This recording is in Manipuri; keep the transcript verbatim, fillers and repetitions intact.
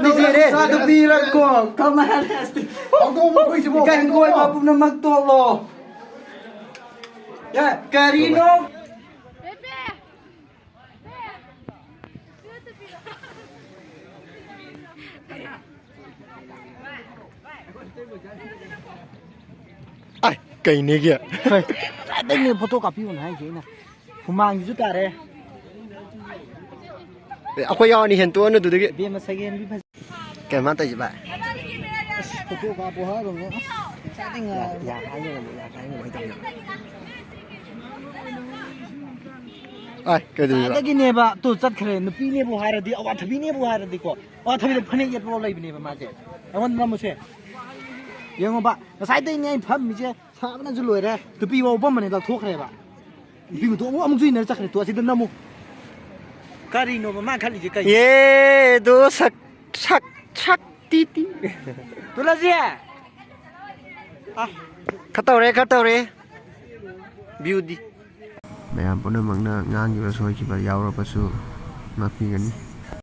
ꯄꯩꯁꯥꯗꯨ ꯄꯤꯔꯛꯀꯣ꯫ ꯀꯃꯥꯏꯅ? ꯍꯧꯗꯣꯡ ꯃꯈꯣꯏꯁꯤꯕꯨ ꯏꯀꯥꯏ ꯍꯪꯒꯣꯏꯕ ꯄꯨꯝꯅꯃꯛ ꯇꯣꯛꯂꯣ꯫ ꯌꯥ, ꯀꯔꯤꯅꯣ? ꯑꯥꯏ, ꯀꯩꯅꯦꯒꯤ? ꯀꯗꯥꯏꯗꯩꯅꯦ ꯐꯣꯇꯣ ꯀꯥꯞꯄꯤꯌꯣꯅ ꯍꯥꯏꯁꯦ ꯑꯩꯅ? ꯍꯨꯃꯥꯡꯁꯤꯁꯨ ꯇꯥꯔꯦ꯫ ꯑꯦ, ꯑꯩꯈꯣꯏ ꯌꯥꯎꯔꯅꯤ ꯍꯦꯟꯇꯣꯛꯑꯅꯨ ꯑꯗꯨꯗꯒꯤ꯫ ꯏꯕꯦꯝꯃ ꯁꯒꯦꯟꯕꯤ ꯐꯖ- ꯀꯩ ꯃꯥ ꯇꯧꯔꯤꯁꯦ ꯚꯥꯏ? ꯑꯁ, ꯐꯣꯇꯣ ꯀꯥꯞꯄꯣ ꯍꯥꯏꯔꯨꯕꯅꯦ꯫ ꯑꯁ, ꯏꯆꯥꯗꯤ ꯉꯥꯏ-, ꯌꯥ-, ꯌꯥ ꯍꯥꯏꯅꯕꯅꯦ, ꯌꯥ ꯍꯥꯏꯅꯕ ꯍꯥꯏꯇꯥꯔꯦ꯫ ꯑꯥꯏ, ꯀꯩꯗꯧꯔꯤꯕ? ꯉꯁꯥꯏꯗꯒꯤꯅꯦꯕ, ꯇꯨ ꯆꯠꯈ꯭ꯔꯦ꯫ ꯅꯨꯄꯤꯅꯦꯕꯨ ꯍꯥꯏꯔꯗꯤ, ꯑꯋꯥꯊꯕꯤꯅꯦꯕꯨ ꯍꯥꯏꯔꯗꯤꯀꯣ, ꯑꯋꯥꯊꯕꯤꯗ ꯐꯅꯦꯛ ꯌꯦꯠꯄ ꯂꯩꯕꯅꯦꯕ ꯃꯥꯁꯦ꯫ ꯑꯩꯉꯣꯟꯗ ꯅꯝꯃꯨꯁꯦ꯫ ꯌꯦꯡꯉꯣꯕ, ꯉꯁꯥꯏꯗꯩꯅꯦ ꯑꯩ ꯐꯝꯃꯤꯁꯦ, ꯁꯥꯕꯅꯁꯨ ꯂꯣꯏꯔꯦ꯫ ꯅꯨꯄꯤ ꯋꯥ ꯎꯄꯝꯕꯅꯦ ꯂꯧꯊꯣꯛꯈ꯭ꯔꯦꯕ꯫ ꯅꯨꯄꯤ ꯃꯇꯣꯟ ꯑꯃꯨꯛ, ꯑꯃꯨꯛꯁꯨ ꯏꯟꯅꯔ ꯆꯠꯈ꯭ꯔꯦ꯫ ꯇꯨ ꯑꯁꯤꯗ ꯅꯝꯃꯨ꯫ ꯀꯔꯤꯅꯣꯕ ꯃꯥ ꯈꯜꯂꯤꯁꯦ ꯀꯩ? ꯌꯦ, ꯗꯣ ꯁꯛ, ꯁꯛ, ꯁꯛ, ꯇꯤ, ꯇꯤ꯫ ꯇꯨꯂꯁꯤ! ꯑꯥ꯫ ꯈꯔ ꯇꯧꯔꯦ, ꯈꯔ ꯇꯧꯔꯦ꯫ ꯚ꯭ꯌꯨꯗꯤ꯫ ꯃꯌꯥꯝ ꯄꯨꯝꯅꯃꯛꯅ ꯉꯥꯡꯈꯤꯕ ꯁꯣꯏꯈꯤꯕ ꯌꯥꯎꯔꯕꯁꯨ ꯉꯥꯛꯄꯤꯒꯅꯤ꯫